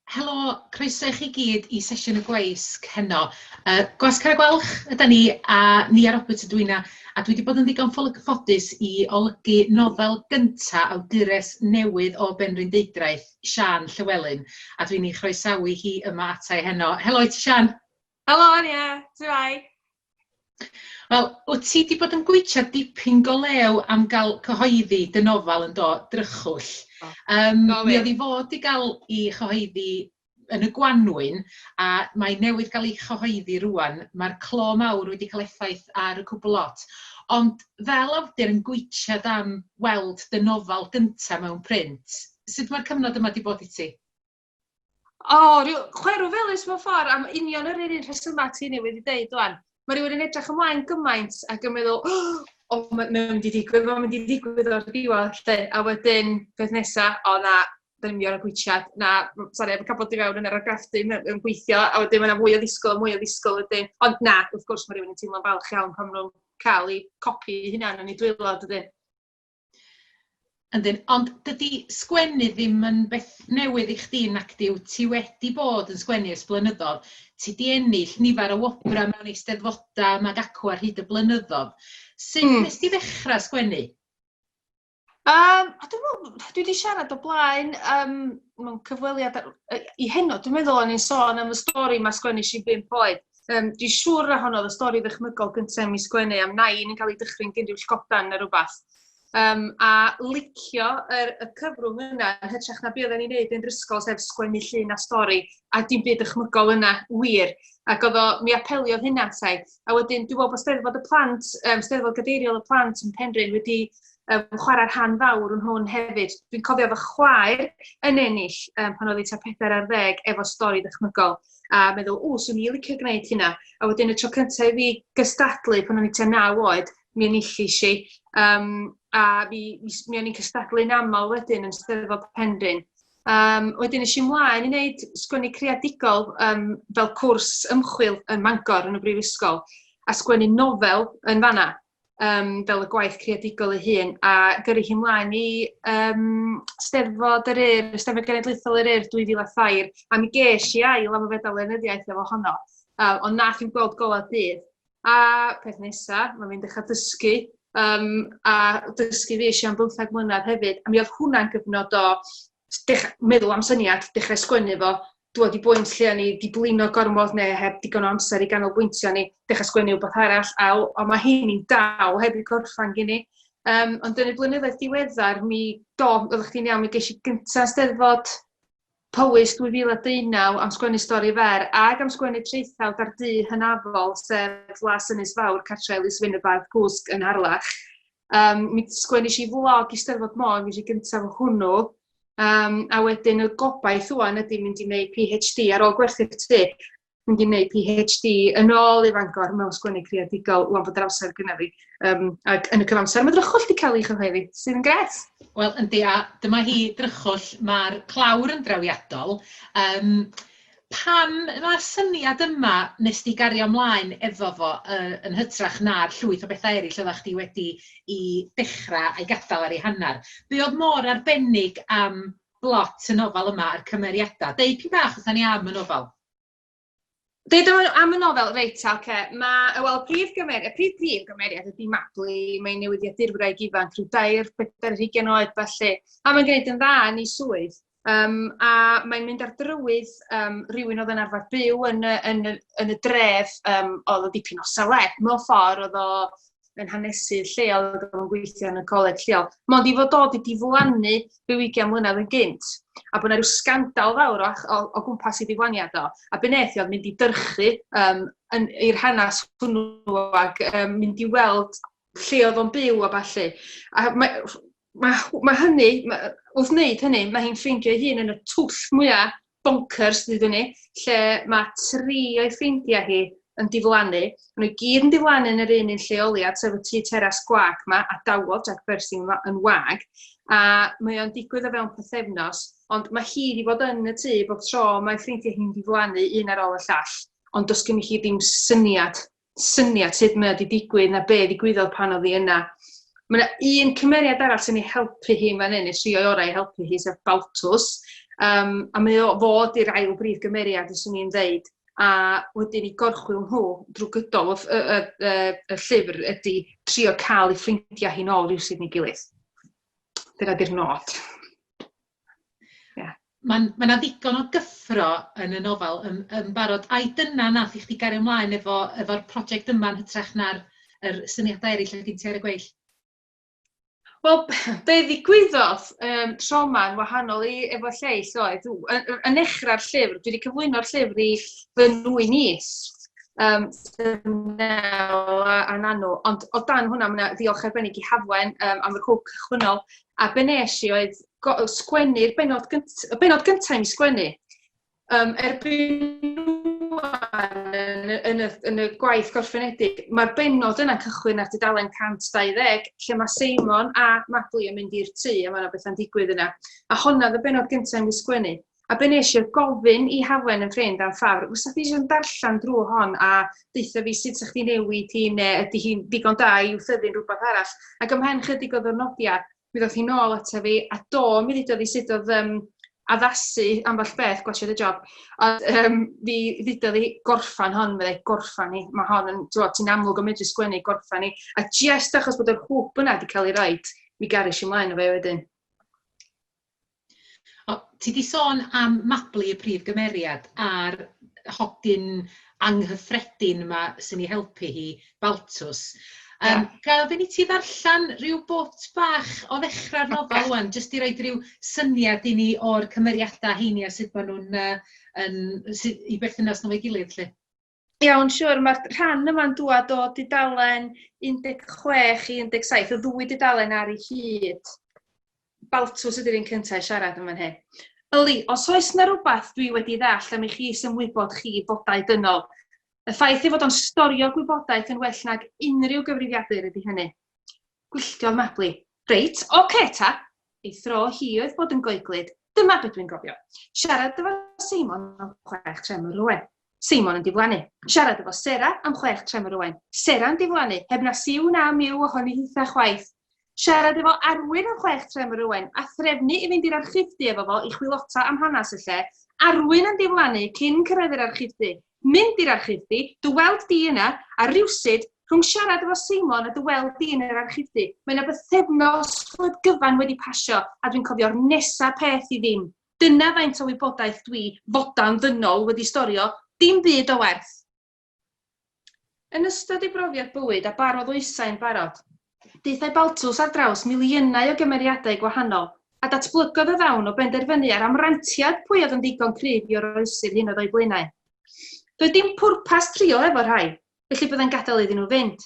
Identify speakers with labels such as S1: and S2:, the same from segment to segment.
S1: Helo, croeso i chi gyd i sesiwn y gweisg heno. Yy Gwasg Carreg Gwalch ydan ni, a Nia Roberts ydw inna, a dwi 'di bod yn ddigon ffodus i olygu nofel gynta awdures newydd o Benrhyndeudraeth, Siân Llywelyn, a dwi'n ei chroesawu hi yma ata i heno. Helo i ti Siân!
S2: Helo Nia, shwmae?
S1: Wel, wyt ti 'di bod yn gweithio dipyn go lew am gael cyhoeddi dy nofel yn do, Drychwll. Mi oedd hi fod i gael ei chyhoeddi yn y gwanwyn, a mae newydd gael ei chyhoeddi rŵan. Mae'r clo mawr wedi cael effaith ar y cwbl lot. Ond fel awdur yn gweithiad am weld dy nofel gyntaf mewn print, sut mae'r cyfnod yma 'di bod i ti?
S2: O, rhyw chwerw felys mewn ffordd, am union yr un un rhesymau ti newydd i ddeud wan. Mae rhywun yn edrych ymlaen gymaint ac yn meddwl, o, mae'n mynd i ddigwydd, mae'n mynd i ddigwydd o'r diwedd, lle. A wedyn, peth nesa, o na, da ni'n mynd i orau gwitsiad, na, sori, mae'n cael bod i fewn yn yr argraffdy yn gweithio, a wedyn mae yna fwy o ddisgwyl, mwy o ddisgwyl wedyn. Ond na, wrth gwrs, mae rhywun yn teimlo'n falch iawn pan maen nhw'n cael eu copi eu hunain yn eu dwylo, dydyn.
S1: Yndyn, ond dydy sgwennu ddim yn beth newydd i chdi nacdi, wyt ti wedi bod yn sgwennu ers blynyddoedd, ti 'di ennill nifer o wobrau mewn eisteddfodau 'mag acw ar hyd y blynyddoedd. Sut nes di ddechrau sgwennu?
S2: Um, a dwi'n meddwl, dwi wedi siarad o blaen um, mewn cyfweliad i heno, dwi'n meddwl o'n i'n sôn am y stori ma sgwennu sy'n bump oed. Dwi'n siŵr na honno oedd y stori ddychmygol gyntaf i mi sgwennu am nain yn cael ei dychryn gyn rhyw llgodan neu rhywbeth. A licio yr, y cyfrwng yna yn hytrach na be oedden ni'n neud yn yr ysgol, sef sgwennu llun a stori, a dim byd dychmygol yna, wir. Ac oedd o, mi apeliodd hynna ata i. A wedyn, dwi'n meddwl bod Steddfod y Plant, Steddfod Gadeiriol y Plant yn Penrhyn wedi chwarae rhan fawr yn hwn hefyd. Dwi'n cofio fy chwaer yn ennill pan oedd hi tua 14 efo stori ddychmygol a meddwl, o, swn i licio gwneud hynna. A wedyn y tro cyntaf i fi gystadlu pan o'n i tua 9 oed, mi enillish i. A mi o'n i'n cystadlu'n aml wedyn yn Steddfod Penrhyn. Wedyn es i ymlaen i wneud sgwennu creadigol fel cwrs ymchwil yn Mangor yn y Brifysgol, a sgwennu nofel yn fanna fel y gwaith creadigol ei hun, a gyrru hi ymlaen i Steddfod yr Urdd, Steddfod Genedlaethol yr Urdd 2003, a mi ges i ail am y fedal lenyddiaeth efo honno, ond nath i'm gweld golau dydd. A peth nesa, mae'n mynd dechrau dysgu, a dysgu fi eisiau am 15 mlynedd hefyd, a mi oedd hwnna'n gyfnod o meddwl am syniad, dechrau sgwennu fo, dŵad i bwynt lle o'n i 'di blino gormod neu heb digon o amser i ganolbwyntio ni, dechrau sgwennu wbeth arall, a mae hyn i'n dal heb i gorffan gen i. Ond yn y blynyddoedd diweddar, mi do, oeddech chdi'n iawn, mi ges i gyntaf Steddfod Powys 2019 am sgwennu stori fer ac am sgwennu traethawd ar dŷ hynafol, sef Las Ynys Fawr, cartre Elis Wyn y Bardd Cwsg yn Harlech. Mi sgwennis i vlog i Steddfod Môn, mi es i gyntaf o hwnnw. A wedyn y gobaith ŵan ydy mynd i wneud PhD ar ôl gwerthu'r tŷ, mynd i wneud PhD yn ôl i Fangor mewn sgwennu creadigol, ŵan bod yr amser gynna fi. Ac yn y cyfamser, mae Drychwll wedi cael ei chyhoeddi, sydd yn grêt.
S1: Wel, yndi, a dyma hi, Drychwll, mae'r clawr yn drawiadol. Pam mae'r syniad yma nes di gario ymlaen efo fo yn hytrach na'r llwyth o bethau eraill oeddach chdi wedi i dechrau a'i gadael ar ei hanner? Be oedd mor arbennig am blot y nofel yma a'r cymeriadau? Deud pyn bach wrthon ni am y nofel.
S2: Deud am y nofel, reit, oce. Okay. Mae, wel, prif gymeriad, y prif prif gymeriad ydy Mabli, mae'n newyddiadurwraig ifanc, rhyw dair, pedair ar hugain oed falle, a mae'n gwneud yn dda yn ei swydd. A mae'n mynd ar drywydd rhywun oedd yn arfer byw yn y, yn y, yn y dref, oedd o dipyn o celeb mewn ffordd, oedd o yn hanesydd lleol ac oedd o'n gweithio yn y coleg lleol. Mond i fod o 'di diflannu ryw 20 mlynedd yn gynt, a bod 'na ryw sgandal fawr o, o, o gwmpas ei ddiflaniad o. A be wnaeth i oedd mynd i dyrchu yn, i'r hanes hwnnw ac mynd i weld lle oedd o'n byw a ballu. A mae, mae, mae hynny, mae, wrth wneud hynny, mae hi'n ffeindio ei hun yn y twll mwyaf bonkers, ddeudwn ni, lle mae tri o'i ffrindiau hi yn diflannu. Maen nhw i gyd yn diflannu yn yr un un lleoliad, sef y tŷ teras gwag 'ma, a dawodd Jack Bursey yn wag. A mae o'n digwydd o fewn pythefnos, ond mae hi wedi bod yn y tŷ bob tro mae ffrindiau hi'n diflannu un ar ôl y llall, ond does gen hi ddim syniad, syniad sut mae o wedi digwydd na be ddigwyddodd pan oedd hi yna. Mae yna un cymeriad arall sy'n ei helpu hi fan hyn, neu trio'i orau i helpu hi, sef Baltus. A mae o fod i'r ail brif gymeriad, fyswn i'n ddeud, a wedyn i gorchwyl nhw drwy gydol y, y, y, y llyfr ydy trio cael eu ffrindiau hi'n ôl rhywsut neu gilydd. Dyna di'r nod.
S1: Yeah. Mae'n ma 'na ddigon o gyffro yn y nofel yn, yn barod. Ai dyna nath i chdi gario ymlaen efo, efo'r prosiect yma yn hytrach na'r yr syniadau eraill oedd gen ti ar y gweill?
S2: Wel, be ddigwyddodd tro 'ma yn wahanol i efo lleill oedd, yn nechrau'r llyfr, dwi wedi cyflwyno'r llyfr i fy nwy niece, sef Nel a Nanw, ond o dan hwnna, mae 'na ddiolch arbennig i Hafwen am yr hwb cychwynnol, a be nes i oedd sgwennu'r bennod gynt-, y bennod gyntaf i mi sgwennu. Erbyn rŵan yn, yn, y, yn y gwaith gorffenedig, mae'r bennod yna'n cychwyn ar dudalen 120, lle mae Seimon a Mabli yn mynd i'r tŷ, a mae yna bethau'n digwydd yna. A honna oedd y bennod gyntaf i mi sgwennu. A be nes i oedd gofyn i Hafwen yn ffrind am ffafr, fysa chdi eisiau darllen drwy hon a deutha fi sut sa chdi newid hi neu ydy hi'n ddigon da i'w thyfu'n rhywbeth arall. Ac ymhen chydig o ddwrnodiau, mi ddoth hi nôl ata fi, a do, mi ddudodd hi sut oedd addasu ambell beth, gwasiad y job. Ond mi ddudodd hi, gorffan hon, meddai, gorffan hi. Mae hon yn, ti'n ti'n amlwg yn medru sgwennu, gorffan hi. A just achos bod yr hwb yna wedi cael ei roid, mi garis i ymlaen o fe wedyn.
S1: O, ti di sôn am Mabli, y prif gymeriad, a'r hogyn anghyffredin yma sy'n ei helpu hi, Baltus. Ga i ofyn i ti ddarllen rhyw bwt bach o ddechrau'r nofel ŵan, jyst i roid rhyw syniad i ni o'r cymeriadau heini a sut maen nhw'n uh, yn, sut, i berthynas nhw efo'i gilydd, 'lly.
S2: Iawn, siwr. Mae'r rhan yma'n dŵad o dudalen 16 i 17, y ddwy dudalen ar ei hyd. Baltws ydy'r un cyntaf i siarad yn fan hyn. Yli, os oes 'na rywbeth dwi wedi ddallt am eich is-ymwybod chi fodau dynol, y ffaith ei fod o'n storio gwybodaeth yn well nag unrhyw gyfrifiadur ydy hynny. Gwylltiodd Mabli. Reit, ocê ta! Ei thro hi oedd bod yn goeglyd. Dyma be dwi'n gofio. Siarad efo Seimon am chwech trem yr Owen. Seimon yn diflannu. Siarad efo Sera am chwech trem yr Owen. Sera'n diflannu, heb na siw na miw ohoni hitha chwaith. Siarad efo Arwyn am chwech trem yr Owen, a threfnu i fynd i'r archifdy efo fo i chwilota am hanes y lle. Arwyn yn diflannu cyn cyrraedd yr archifdy. Mynd i'r archifdy, dy weld di yna, a rywsut, rhwng siarad efo Seimon a dy weld di yn yr archifdy, mae 'na bythefnos fod gyfan wedi pasio a dwi'n cofio'r nesa peth i ddim. Dyna faint o wybodaeth dwi, fodan ddynol, wedi storio, dim byd o werth. Yn ystod ei brofiad bywyd a barodd oesau'n barod, daethai Baltws ar draws miliynau o gymeriadau gwahanol, a datblygodd y ddawn o benderfynu ar amrantiad pwy oedd yn ddigon cryf i oroesi'r hyn oedd o'u blaenau. Doedd dim pwrpas trio efo rhai, felly byddai'n gadael iddyn nhw fynd.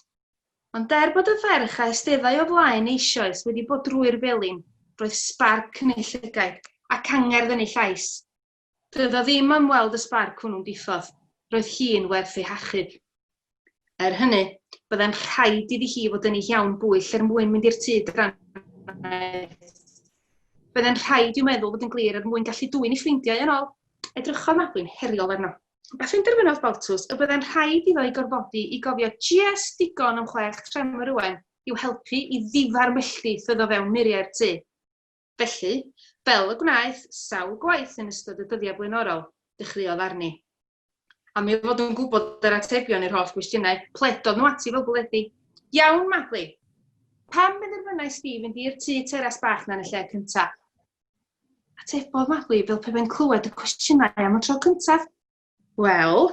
S2: Ond er bod y ferch a eisteddai o flaen eisoes wedi bod drwy'r felin, roedd sbarc yn ei llygaid, ac angerdd yn ei llais. Doedd o ddim am weld y sbarc hwnnw'n diffodd, roedd hi'n werth ei hachub. Er hynny, byddai'n rhaid iddi hi fod yn ei hiawn bwyll er mwyn mynd i'r tŷ drannoeth. Byddai'n rhaid i'w meddwl fod yn glir er mwyn gallu dwyn ei ffrindiau yn ôl. Edrychodd Mabwy'n heriol arno. A phenderfynodd Baltus y byddai'n rhaid iddo ei gorfodi i gofio jest digon am chwech Tremor Owen i'w helpu i ddifa'r melltith oedd o fewn muriau'r tŷ. Felly, fel y gwnaeth sawl gwaith yn ystod y dyddiau blaenorol, dechreuodd arni. Am ei fod yn gwybod yr atebion i'r holl gwestiynau, pledodd nhw ati fel bwledi. Iawn, Mabli. Pam benderfynais di fynd i'r tŷ teras bach 'na yn y lle cyntaf? Atebodd Mabli fel pe bai'n clywed y cwestiynau am y tro cyntaf. Wel,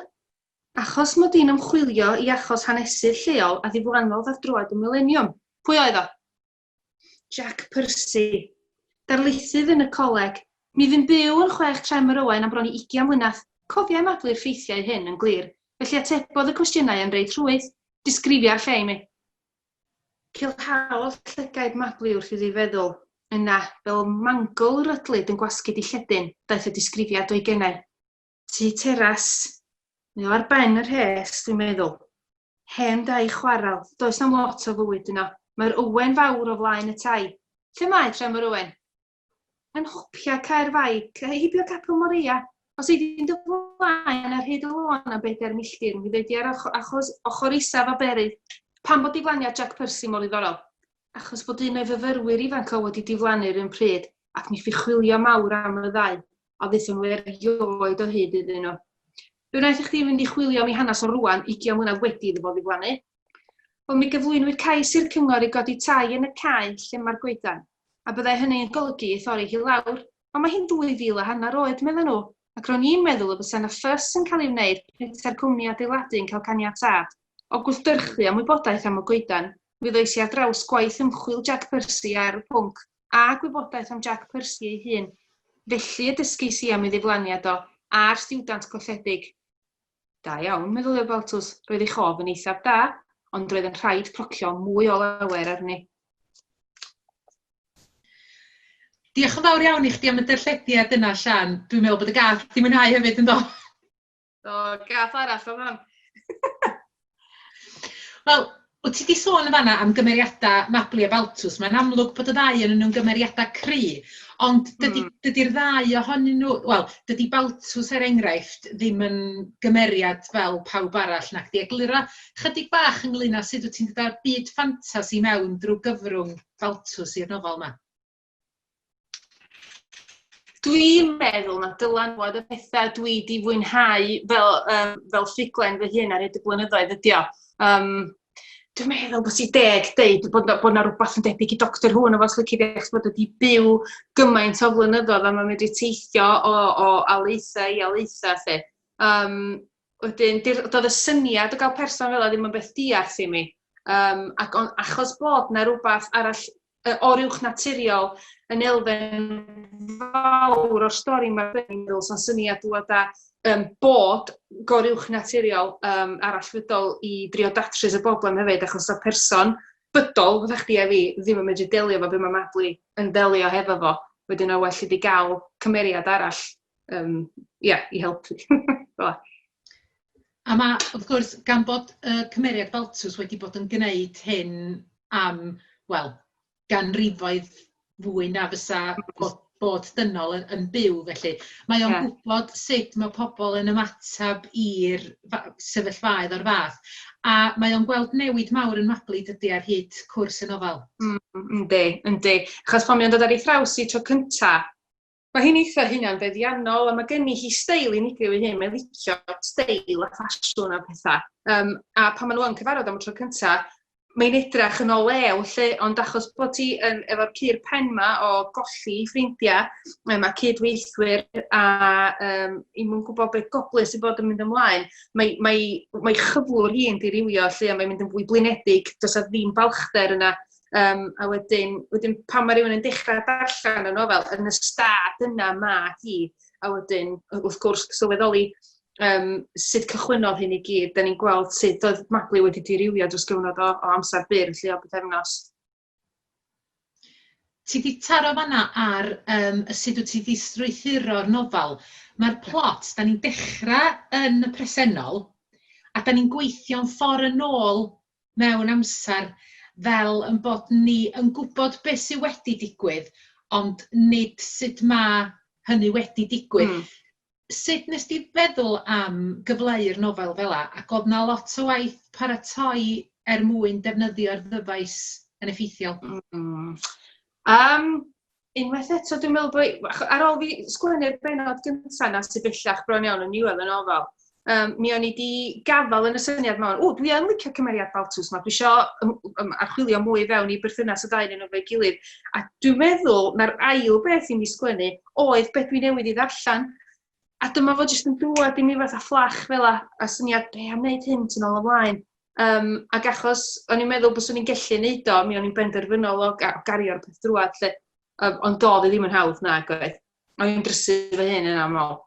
S2: achos mod i'n ymchwilio i achos hanesydd lleol a ddiflannodd ar droed y mileniwm. Pwy oedd o? Jack Percy. Darlithydd yn y coleg. Mi fu'n byw yn Chwech Trem yr Owen am bron i ugian mlynedd. Cofiai Mabli'r ffeithiau hyn yn glir, felly atebodd y cwestiynau yn reit rhwydd. Disgrifia'r lle i mi. Culhaodd llygaid Mabli wrth iddi feddwl. Yna, fel mangl rydlyd yn gwasgu dilledyn, daeth y disgrifiad o'i genau. Tŷ teras. Mae o ar ben y rhes, dwi'n meddwl. Hen dai chwarel, does na'm lot o fywyd yno. Mae'r ywen fawr o flaen y tai. Lle mae Trem yr Ywen? Yn hopia Caer Faig, heibio Capel Moreia. Os ei di'n dy flaen ar hyd y lôn am bedair milltir, mi ddei di ar achos ochr isaf Aberydd. Pam bod diflaniad Jack Percy mor ddiddorol? Achos bod un o'i fyfyrwyr ifanc o wedi diflannu'r un pryd, ac mi ffi chwilio mawr am y ddau. a ddaethon nhw erioed o hyd iddyn nhw. Fe wnaeth i chdi fynd i chwilio am ei hanes o rŵan, ugian mlynedd wedi iddo fo ddiflannu. Wel, mi gyflwynwyd cais i'r cyngor i godi tai yn y cae lle mae'r goedan, a byddai hynny yn golygu ei thorri hi lawr, ond mae hi'n 2,500 oed, medden nhw, ac ro'n i'n meddwl y bysa 'na ffys yn cael ei wneud petai'r cwmni adeiladu yn cael caniatâd. O gwrthddyrchu am wybodaeth am y goedan, mi ddois i ar draws gwaith ymchwil Jack Percy ar y pwnc, a gwybodaeth am Jack Percy ei hun. Felly y dysgais i am ei ddiflaniad o, a'r stiwdant colledig. Da iawn, meddyliodd Baltus, roedd ei chof yn eithaf da, ond roedd yn rhaid procio mwy o lawer arni.
S1: Diolch yn fawr iawn i chdi am y darllediad yna, Sian. Dwi'n meddwl bod y gath di mwynhau hefyd, yn do?
S2: Do, gath arall o fan.
S1: Wel, wyt ti 'di sôn yn fanna am gymeriadau Mabli a Baltus. Mae'n amlwg bod y ddau yn nhw'n gymeriadau cry, ond dydy, dydy'r ddau ohonyn nhw... Wel, dydy Baltus, er enghraifft, ddim yn gymeriad fel pawb arall, nac 'di. Eglura chydig bach ynglyn â sut wyt ti'n dod â'r byd ffantasi mewn drwy gyfrwng Baltus i'r nofel 'ma.
S2: Dwi'n meddwl na dylanwad y pethau dwi 'di fwynhau fel yym fel ffuglen fy hun ar hyd y blynyddoedd ydi o. Yym dwi'n meddwl bod hi deg deud bod 'na bod 'na rwbath yn debyg i Doctor Who yno fo os lici di achos bod o 'di byw gymaint o flynyddoedd a ma'n medru teithio o o alaethau i alaethau 'lly. Yym wedyn 'di'r do'dd y syniad o ga'l person fela ddim yn beth diarth i mi. Yym ac on- achos bod 'na rwbath arall oruwchnaturiol yn elfen fawr o'r stori 'ma, dwi'n meddwl sa'n syniad dŵad â bod goruwchnaturiol arallfydol i drio datrys y broblem hefyd, achos 'sa person bydol fatha chdi a fi ddim yn medru delio efo be' ma' Mabli yn delio hefo fo. Wedyn o well iddi ga'l cymeriad arall yym ia i helpu fela.
S1: A ma', wrth gwrs, gan bod y cymeriad Baltus wedi bod yn gwneud hyn am, wel, ganrifoedd fwy na fysa bod bod dynol yn yn byw felly, mae o'n gwybod sut mae pobl yn ymateb i'r sefyllfaoedd o'r fath, a mae o'n gweld newid mawr yn Mabli, dydy, ar hyd cwrs y nofel.
S2: Yndi, yndi. Achos pan mae o'n dod ar ei thraws hi tro cynta, Mae hi'n eitha hunanfeddiannol a mae gynni hi steil unigryw ei hun, mae'n licio steil a ffasiwn a pethau. A pan maen nhw yn cyfarfod am y tro cynta, mae'n edrach yn o lew 'lly, ond achos bod hi yn efo'r cur pen 'ma o golli ei ffrindiau, a cydweithwyr a i'm yn gwybod beth goblyn sy'n bod yn mynd ymlaen, mae, mae, mae chyflwr hi'n dirywio 'lly a mae'n mynd yn fwy blinedig, does 'na ddim balchder yna. A wedyn, wedyn pan mae rhywun yn dechrau darllen y nofel, yn y stad yna ma' hi, a wedyn wrth gwrs sylweddoli sut cychwynnodd hyn i gyd, da ni'n gweld sut oedd Mabli wedi dirywio dros gyfnod o amser byr, felly o bythefnos.
S1: Ti 'di taro fanna ar y sut wyt ti 'di strwythuro'r nofel. Mae'r plot, da ni'n dechrau yn y presennol, a da ni'n gweithio'n ffordd yn ôl mewn amser fel ein bod ni yn gwybod beth sydd wedi digwydd, ond nid sut mae hynny wedi digwydd. Sut wnest ti feddwl am gyfleu'r nofel fela, ac oedd 'na lot o waith paratoi er mwyn defnyddio'r ddyfais yn effeithiol?
S2: Unwaith eto, dwi'n meddwl bod... Ar ôl fi sgwennu'r bennod gyntaf 'na sydd bellach bron iawn yn niwedd y nofel, mi o'n i 'di gafael yn y syniad 'ma, o, dwi yn licio cymeriad Baltus 'ma, dwi isio archwilio mwy fewn i berthynas y ddau ohonyn nhw efo'i gilydd. A dwi'n meddwl na'r ail beth i mi sgwennu oedd be dwi newydd ei ddarllen. A dyma fo jyst yn dŵad i mi fatha fflach fel 'a, a syniad, be am wneud hyn tu nôl ymlaen? Ac achos o'n i'n meddwl byswn i'n gallu neud o, mi o'n i'n benderfynol o gario'r peth drwadd 'lly. Ond doedd hi ddim yn hawdd, nag oedd. O'n i'n drysu fy hun yn aml.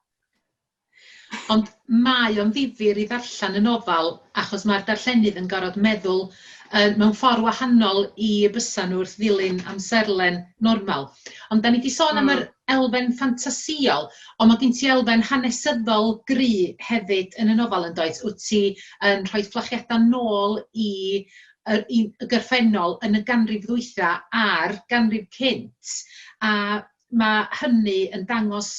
S1: Ond mae o'n ddifyr i ddarllen y nofel achos mae'r darllenydd yn gorfod meddwl mewn ffordd wahanol i y bysa nhw wrth ddilyn amserlen normal. Ond 'dan ni 'di sôn am yr elfen ffantasïol, ond ma' gen ti elfen hanesyddol gry hefyd yn y nofel yn does? Wyt ti yn rhoi fflachiadau nôl i yr i y gorffennol yn y ganrif ddwytha a'r ganrif cynt, a ma' hynny yn dangos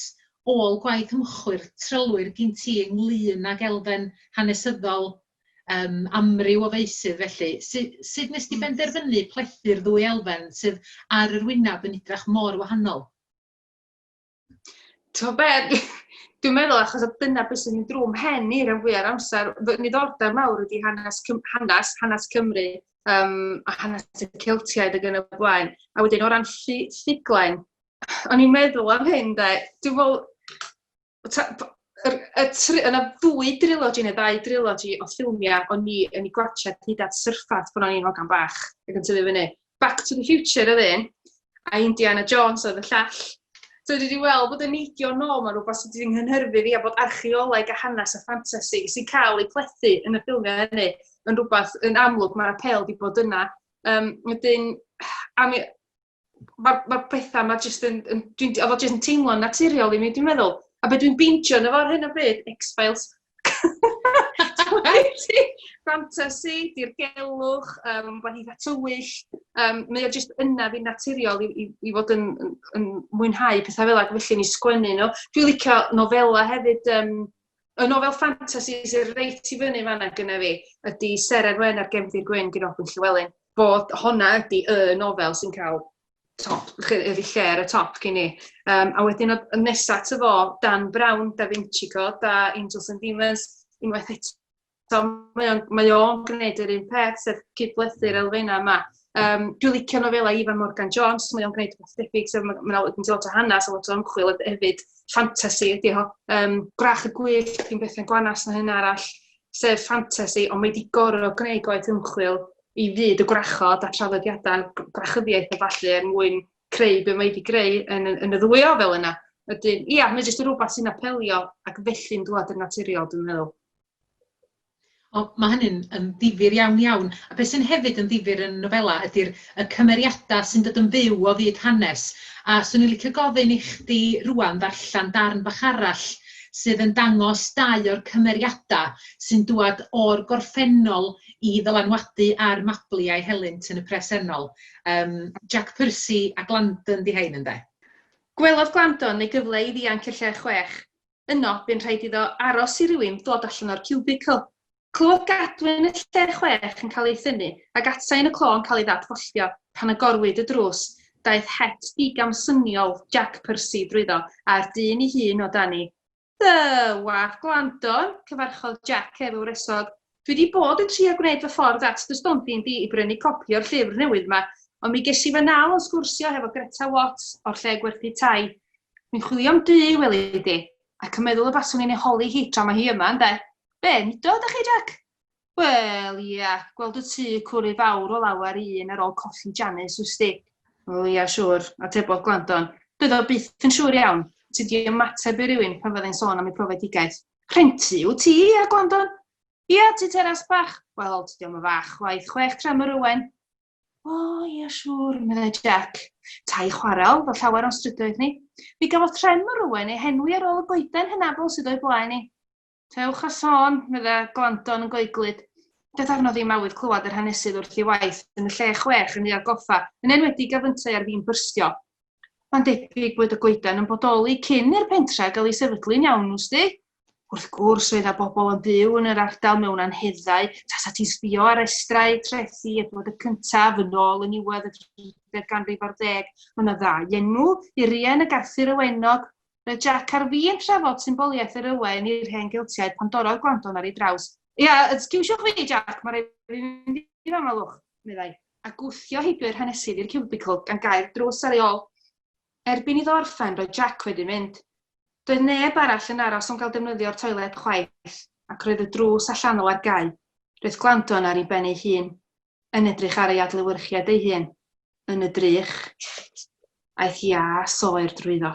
S1: ôl gwaith ymchwil trylwyr gin ti ynglyn ag elfen hanesyddol amryw o feysydd felly. Sut wnes di benderfynu plethu'r ddwy elfen sydd ar yr wyneb yn edrach mor wahanol?
S2: Ti'n be, dwi'n meddwl achos dyna beth sy'n mynd drwy mhen i rhan fwya'r amser. Fy niddordeb mawr ydy hanes, hanes, hanes Cymru a hanes y Celtiaid ac yn y blaen. A wedyn o ran ffuglen, o'n i'n meddwl am hyn de, dwi'n meddwl, yna ddwy trilogy neu ddau trilogy o ffilmiau o'n i yn ei gwatsiad hyd at syrffat pan o'n i'n hogan bach ac yn tyfu fyny. Back to the Future oedd un, a Indiana Jones oedd y llall. So dwi wedi weld bod y neidio nôl, mae'n rhywbeth sydd wedi nghynhyrfu fi a bod archeoleg a hanes a ffantasi sy'n cael ei plethu yn y ffilmiau hynny yn rhywbeth yn amlwg, mae'r apêl wedi bod yna. Wedyn, a mi, mae'r ma pethau ma jyst yn, yn dwi'n, oedd o jyst yn teimlo'n naturiol i mi, dwi'n meddwl. A be dwi'n bingio yna fo ar hyn o bryd, X-Files. Fantasy, dirgelwch, rhywbeth eitha tywyll. Mae o jyst yna fi'n naturiol i fod yn mwynhau pethau fel ac felly ni sgwennu nhw. Dwi'n licio nofela hefyd. Y nofel fantasy sy'n reit i fyny fanna gyda fi ydy Seren Wen a'r Gefndir Gwyn gyda Robin Llywelyn. Bod honna ydy y nofel sy'n cael top, ydy lle ar y top gen i. A wedyn y nesaf ato fo, Dan Brown, Da Vinci Code a Angels and Demons, unwaith eto mae o'n gwneud yr un peth, sef cydblethu'r elfennau yma. Dwi'n licio nofelau Ifan Morgan Jones, mae o'n gwneud rhywbeth debyg, sef mae'n ma lot o hanes a lot o ymchwil hefyd, ffantasi ydy ho. Gwrach y Gwyllt, dim beth yn gwanas na hyn arall, sef ffantasi, ond mae wedi gorfod gwneud gwaith ymchwil i fyd y gwrachod a traddodiadau gwrachyddiaeth a falle er mwyn creu be mae wedi greu yn y ddwy ofel yna. Wedyn, ia, mae jyst rhywbeth sy'n apelio ac felly'n dŵad yn naturiol, dwi'n meddwl.
S1: O, mae hynny'n yn ddifyr iawn iawn. A beth sy'n hefyd yn ddifyr yn nofela ydy'r y cymeriadau sy'n dod yn fyw o fyd hanes. A 'swn i'n licio gofyn i chdi rŵan ddarllen darn bach arall sydd yn dangos dau o'r cymeriadau sy'n dŵad o'r gorffennol i ddylanwadu ar Mabli a'i helynt yn y presennol. Jack Percy a Glandon 'di rhein ynde?
S2: Gwelodd Glandon ei gyfle i ddianc i'r lle chwech. Yno, bu'n rhaid iddo aros i rywun ddod allan o'r ciwbicl. Clywodd gadwyn y lle chwech yn cael ei thynnu ac atsain y clo yn cael ei ddadfolltio. Pan agorwyd y drws, daeth het digamsyniol Jack Percy drwyddo a'r dyn ei hun o dani. Dywath, Glandon, cyfarchodd Jack efo wresog. Dwi wedi bod yn trio gwneud fy ffordd at dy stondin di i brynu copi o'r llyfr newydd 'ma, ond mi ges i fy nal yn sgwrsio hefo Greta Watts o'r lle gwerthu tai. Dwi'n chwilio am dŷ, weli di, ac yn meddwl y baswn i'n ei holi hi tra mae hi yma, ynde? Be, mudo ydach chi, Jack? Wel, ia, gweld y tŷ cwrw fawr o lawer i un ar ôl colli Janice, wsti. O, ia, siŵr, atebodd Glandon. Doedd o byth yn siŵr iawn. Ti di ymateb i rywun pan fyddai'n sôn am ei profedigaeth. Rhentu wyt ti, ia, Glandon? Ia, tŷ teras bach. Wel, tydi o'm yn fach chwaith, chwech trem yr ywen. O, ia, siŵr, meddai Jack. Tai chwarel, fel llawer o'n strydoedd ni. Mi gafodd trem yr ywen ei henwi ar ôl y goeden hynafol sydd o'i blaen ni. Tewch a sôn, meddai Glandon yn goeglyd. Doedd arno ddim awydd clywed yr hanesydd wrth ei waith yn y lle chwech yn Neuadd Goffa, yn enwedig a fyntau ar fin byrstio. Mae'n debyg bod y goeden yn bodoli cyn i'r pentre gael ei sefydlu'n iawn, wsti. Wrth gwrs, roedd 'na bobl yn byw yn yr ardal mewn anheddau, tasa ti'n sbio ar restrau trethi Edward y Cyntaf yn ôl yn niwedd y drydedd ganrif ar ddeg, mae 'na ddau enw, Urien ac Arthur y Wenog. Roedd Jac ar fin trafod symboliaeth yr ywen i'r hen Geltiaid pan dorrodd Glandon ar ei draws. Ia, ysgiwsiwch fi, Jac, mae rhaid i fi fynd i fama, lwch, meddai, a gwthio heibio'r hanesydd i'r ciwbicl gan gau'r drws ar ei ôl. Erbyn iddo orffen, roedd Jac wedi mynd. Doedd neb arall yn aros am gael defnyddio'r toiled chwaith, ac roedd y drws allanol ar gau. Roedd Glandon ar ei ben ei hun, yn edrych ar ei adlewyrchiad ei hun yn y drych. Aeth ias oer drwyddo.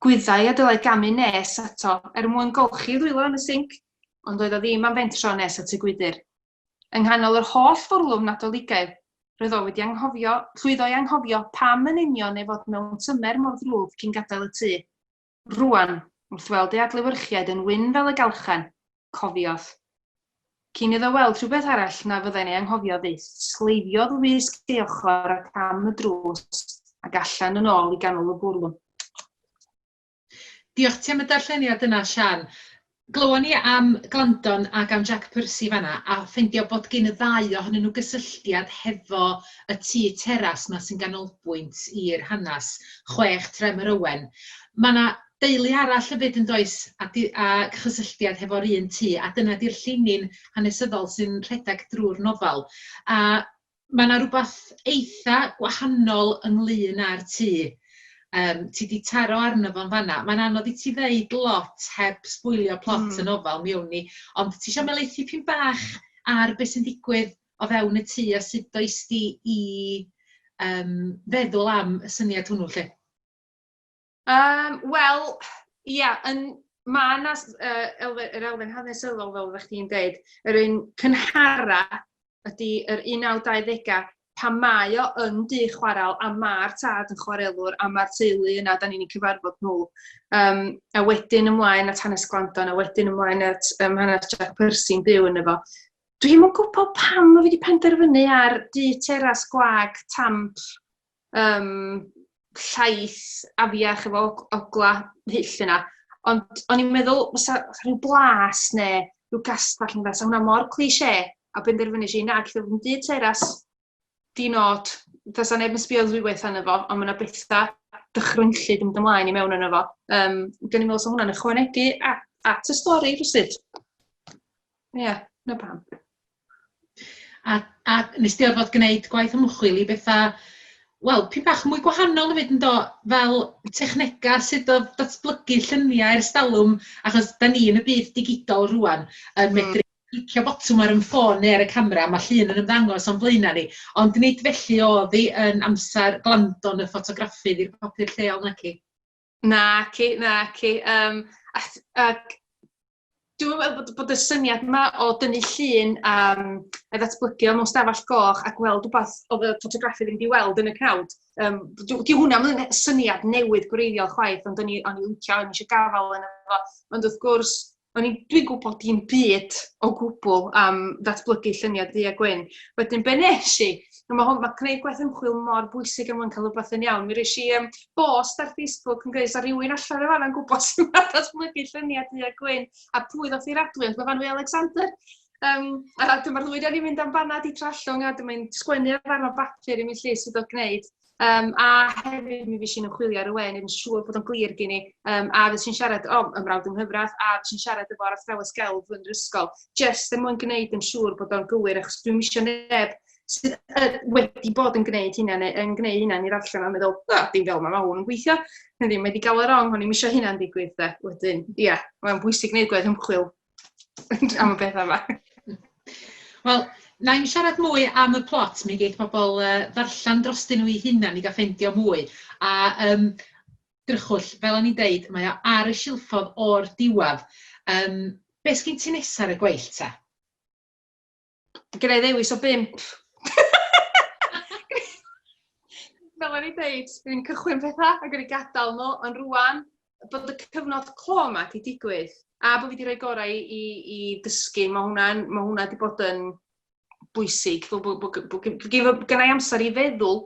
S2: Gwyddai y dylai gamu nes ato er mwyn golchi ddwylo yn y sinc, ond doedd o ddim am fentro nes at y gwydr. Yng nghanol yr holl fwrlwm Nadoligaidd, roedd o wedi anghofio, llwyddo i anghofio pam yn union ei fod mewn tymer mor ddrwg cyn gadael y tŷ. Rŵan, wrth weld ei adlewyrchiad yn wyn fel y galchen, cofiodd. Cyn iddo weld rhywbeth arall na fyddai'n ei anghofio fyth, sleifiodd wisg ei ochr ac am y drws ac allan yn ôl i ganol y bwrlwm.
S1: Diolch ti am y darlleniad yna, Siân. Glywon ni am Glandon ac am Jack Percy fan'na, a ffeindio bod gin y ddau ohonyn nhw gysylltiad hefo y tŷ teras 'ma sy'n ganolbwynt i'r hanes, chwech Trem yr Ywen. Ma' 'na... deulu arall hefyd yn does, a di- a chysylltiad hefo'r un tŷ, a dyna 'di'r llinyn hanesyddol sy'n rhedeg drwy'r nofel. A ma' 'na rywbath eitha gwahanol ynglyn â'r tŷ. Yym, ti 'di taro arno fo'n fanna. Mae'n anodd i ti ddeud lot heb sbwylio plot y nofel, mi wn i, ond ti isio melaethu pyn bach ar be sy'n digwydd o fewn y tŷ a sut does di i yym, feddwl am y syniad hwnnw 'lly?
S2: Wel, ia, yn, ma' 'na elfen, yr elfen hanesyddol, fel oeddech chdi'n deud, yr un cynhara ydy yr 1920au, pan mae o yn dŷ chwarel a ma'r tad yn chwarelwr a ma'r teulu yna, da ni'n eu cyfarfod nhw. A wedyn ymlaen at hanes Glandon, a wedyn ymlaen at hanes Jack Percy'n byw yno fo. Dwi'm yn gwybod pam fi wedi penderfynu ar dŷ teras gwag, tamp, llaith afiach efo ogla hyll yna. Ond o'n i'n meddwl fysa rhyw blas neu rhyw gastell yn sa hwnna mor cliché, a benderfynu i na, gallu fod yn dŷ teras di-nod, fysa neb yn sbio ddwywaith arno fo, ond mae yna bethau dychrynllyd yn mynd ymlaen i mewn yno fo. Dwi'n meddwl sa hwnna'n ychwanegu at y stori rywsut. Ie, yeah, na pam.
S1: A nes di orfod gwneud gwaith ymchwil i bethau, wel, pyn bach mwy gwahanol hefyd yn do, fel technegau sut o datblygu lluniau ers talwm, achos da ni yn y byd digidol rŵan yn medru clicio botwm ar 'yn ffôn neu ar y camera, mae llun yn ymddangos o'n blaenau ni, ond nid felly oedd hi yn amser Glandon y ffotograffydd i'r papur lleol naci?
S2: Naci, naci. Ac dwi'n meddwl bod y syniad yma o dynnu llun a ddatblygu o mewn stafell goch a gweld rhywbeth oedd y ffotograffydd ddim wedi weld yn y cnawd. Di hwnna ddim yn syniad newydd gwreiddiol chwaith, ond o'n i'n licio, o'n i eisiau gafael yn efo. Ond wrth gwrs, dwi'n gwybod dim byd o gwbl am ddatblygu lluniau du a gwyn. Wedyn, be nes i? Mae gwneud gwaith ymchwil mor bwysig er mwyn cael rhywbeth yn iawn. Mi roes i bost ar Facebook yn gweud, 'sa rhywun allan yn fan'na yn gwybod sut mae datblygu lluniau du a gwyn, a pwy ddoth i'r adwy, ond Myfanwy Alexander. A dyma'r ddwy 'da ni'n mynd am banad i Trallwng, a dyma'n sgwennu ar ddarn o bapur i mi lle sydd o'n gwneud. A hefyd mi fues i'n ymchwilio ar y we, neud yn siŵr bod o'n glir gen i, a fues i'n siarad, o, ymrawd yng nghyfraith, a fues i'n siarad efo'r athrawes gelf yn yr ysgol, jyst er mwyn gwneud yn siŵr bod o'n gywir, achos dwi'm isio neb sydd wedi bod yn gwneud hynna, neu yn gwneud hynna i ddarllen a meddwl, o, dim fel ma' hwn yn gweithio, neu ddim wedi gael yr wrong, o'n i'm isio hynna'n digwydd, de. Wedyn, ia, mae'n bwysig gwneud gwaith ymchwil am y bethau yma.
S1: Wel, na i'm siarad mwy am y plot, mi geith pobl ddarllen drostyn nhw eu hunain i gael ffeindio mwy. A Drychwll, fel o'n i'n deud, mae o ar y silffodd o'r diwedd. Be sgin ti nesa ar y gweill ta?
S2: Gen i ddewis o 5. Fel o'n i'n deud, dwi'n cychwyn pethau ac o'n i'n gadael nhw, ond rŵan bod y cyfnod clo yma 'di digwydd, a bod fi 'di rhoi gorau i dysgu, mae hwnna 'di bod yn bwysig, fel bod genna i amser i feddwl,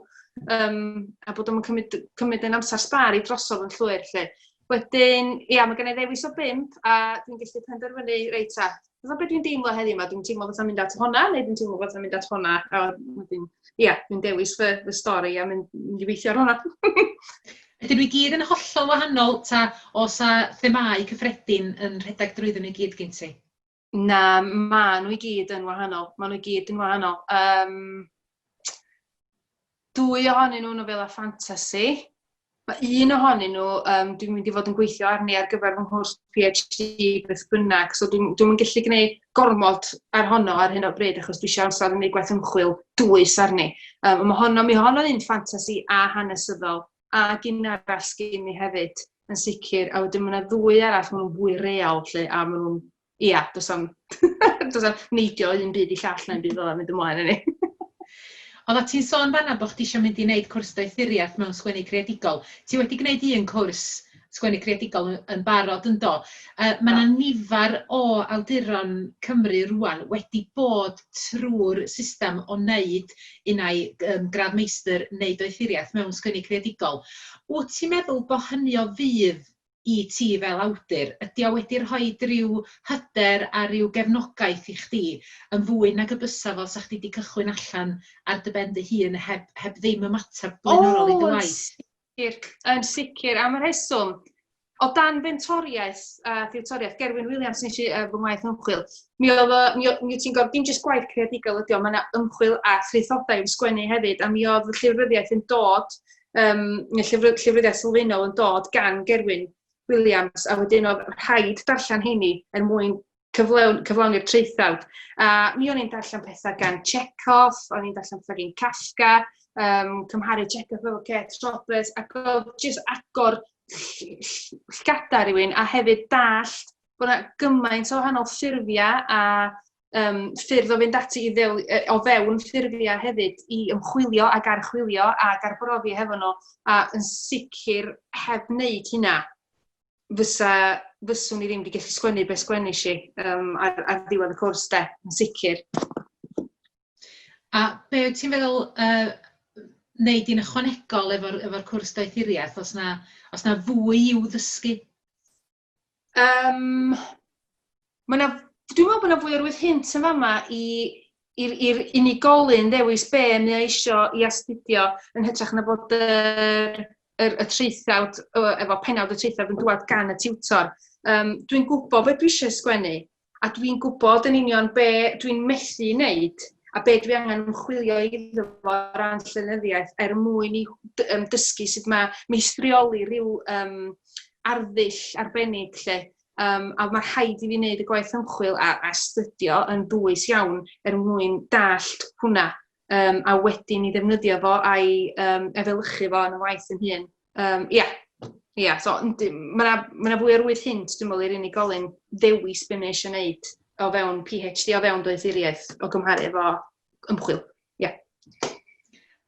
S2: a bod o'n cymryd yn amser sbâr i drosodd yn llwyr, 'lly. Wedyn, ia, mae gen i ddewis o 5, a dwi'n gallu penderfynu, reit ta, fatha be dwi'n deimlo heddiw 'ma, dwi'n teimlo fatha mynd at honna, neu dwi'n teimlo fatha mynd at honna, a wedyn, ia, dwi'n dewis fy stori a mynd i weithio ar honna.
S1: Ydyn nhw i gyd yn hollol wahanol, ta oes 'na themâu cyffredin yn rhedeg drwyddyn nhw i gyd gen ti?
S2: Na, ma' nhw i gyd yn wahanol. Ma' nhw i gyd yn wahanol. Dwy ohonyn nhw nofela ffantasi. Mae un ohonyn nhw, dwi'n mynd i fod yn gweithio arni ar gyfer fy nghwrs PhD beth bynnag, so dwi'm yn gallu gwneud gormod ar honno ar hyn o bryd, achos dwi eisiau amser i wneud gwaith ymchwil dwys arni. Mae honno, mi honno'n un ffantasi a hanesyddol, ac un arall sgyn i hefyd, yn sicr. A wedyn mae yna ddwy arall, maen nhw'n fwy real, lle, a maen nhw'n, ia, does am, does am neidio un byd i llall na'n byd fel 'na mynd ymlaen yn ni.
S1: Oeddet ti'n sôn fan'na bod chdi eisiau mynd i wneud cwrs doethuriaeth mewn sgwennu creadigol. Ti wedi gwneud un cwrs sgwennu creadigol yn barod yn do? Mae 'na nifer o awduron Cymru rŵan wedi bod trwy'r system o wneud unai gradd meistr neu doethuriaeth mewn sgwennu creadigol. Wyt ti'n meddwl bod hynny o fudd i ti fel awdur? Ydy o wedi rhoi rhyw hyder a rhyw gefnogaeth i chdi yn fwy nag y bysa fo 'sa chdi 'di cychwyn allan ar dy ben dy hun heb ddim ymateb blaenorol i dy waith?
S2: Yn sicr, yn sicr. Am y rheswm, O dan fentoriaeth a thiwtoriaeth Gerwyn Wiliams nes i fy ngwaith ymchwil, mi oedd o, mi, mi ti'n gorfod, dim jyst gwaith creadigol ydi o, mae yna ymchwil a thraethodau i'w sgwennu hefyd, a mi oedd y llyfryddiaeth yn dod, neu llyfryddiaeth sylfaenol yn dod gan Gerwyn Wiliams, a wedyn oedd rhaid darllen heini er mwyn cyflawni'r traethawd. A mi o'n i'n darllen pethau gan Chekhov, o'n i'n darllen pethau gan Kafka, cymharu Chekhov efo Kate Roberts, ac oedd jyst agor llgada rhywun, a hefyd dallt bod yna gymaint o wahanol ffurfiau a ffyrdd o fynd ati i ddew, o fewn ffurfiau hefyd i ymchwilio ac archwilio ac arbrofi hefo nhw, a yn sicr heb wneud hynna, fysa, fyswn i ddim wedi gallu sgwennu beth sgwennu i ar ddiwedd y cwrs de, yn sicr.
S1: A be wyt ti'n feddwl wneud i'n ychwanegol efo'r efo cwrs doethuriaeth, os na fwy i'w ddysgu?
S2: Dwi'n meddwl bod yna fwy o rwydd hint yn fama i'r unigolyn ddewis be mae o isio i astudio yn hytrach na bod y traethawd, efo pennawd y traethawd yn dŵad gan y tiwtor. Dwi'n gwybod beth dwi eisiau sgwennu, a dwi'n gwybod yn union be dwi'n methu wneud a be dwi angen ymchwilio iddo fo o ran llenyddiaeth er mwyn i dysgu sut mae meistrioli rhyw arddull arbennig lle. A mae rhaid i fi wneud y gwaith ymchwil a astudio yn dwys iawn er mwyn dallt hwnna. A wedyn i ddefnyddio fo a'i efelychu fo yn y waith yn hun. Ia, so mae yna fwy o rwydd hint, dwi'n meddwl, i'r unigolyn ddewis be mae eisiau gwneud o fewn PhD, o fewn doethuriaeth, o gymharu efo ymchwil. Ia.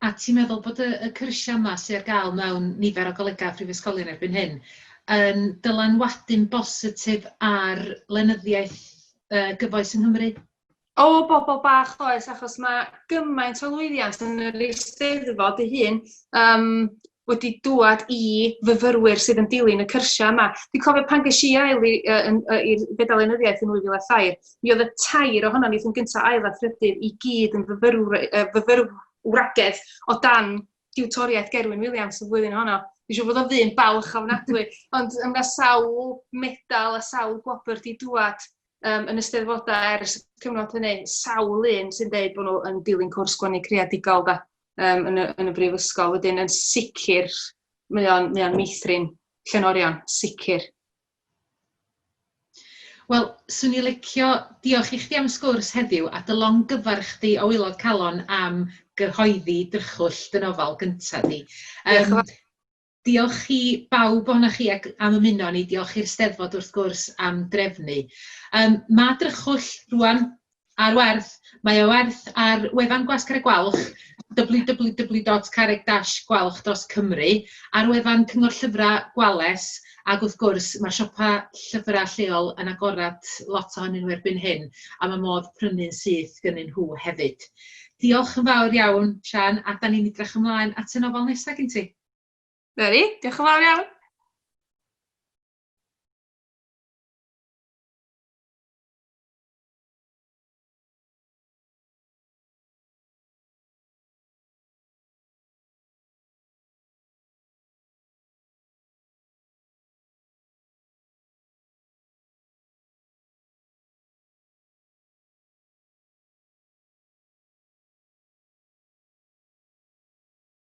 S1: A ti'n meddwl bod y cyrsiau yma sydd ar gael mewn nifer o golegau a phrifysgolion erbyn hyn yn dylanwadu'n bositif ar lenyddiaeth gyfoes yng Nghymru?
S2: O, bobl bach oes, achos mae gymaint o lwyddiant yn yr Eisteddfod ei hun wedi dŵad i fyfyrwyr sydd yn dilyn y cyrsiau yma. Dwi'n cofio pan ges i ail i'r Fedal Lenyddiaeth yn 2003, mi oedd y tair ohonon ni yn gyntaf, ail a thrydydd i gyd yn fyfyrwragedd o dan diwtoriaeth Gerwyn Wiliams y flwyddyn honno. Dwi'n siŵr bod o'n ddyn balch ofnadwy, ond yna sawl medal a sawl gwobr di dŵad yn y steddfodau ers y cyfnod hynny, sawl un sy'n deud bod nhw yn dilyn cwrs sgwennu creadigol da, yn y brifysgol. Wedyn yn sicr mae o'n meithrin llenorion, sicr.
S1: Wel, swn i licio diolch i chdi am sgwrs heddiw a dy longyfarch chdi o waelod calon am gyhoeddi Drychwll dy nofel gynta di. Diolch i bawb ohonoch chi am ymuno ni, diolch i'r Steddfod wrth gwrs am drefnu. Mae Drychwll rŵan ar werth, mae o werth ar wefan Gwasg Carreg Gwalch, www.carreg-gwalch.cymru, ar wefan Cyngor Llyfrau Gwales, ac wrth gwrs mae'r siopa llyfrau lleol yn agorad lot ohonyn nhw erbyn hyn, a mae modd prynu'n syth gynnyn nhw hefyd. Diolch yn fawr iawn, Sian, a da ni'n edrych ymlaen at y nofel nesaf gen ti.
S2: Very, diolch yn fawr iawn.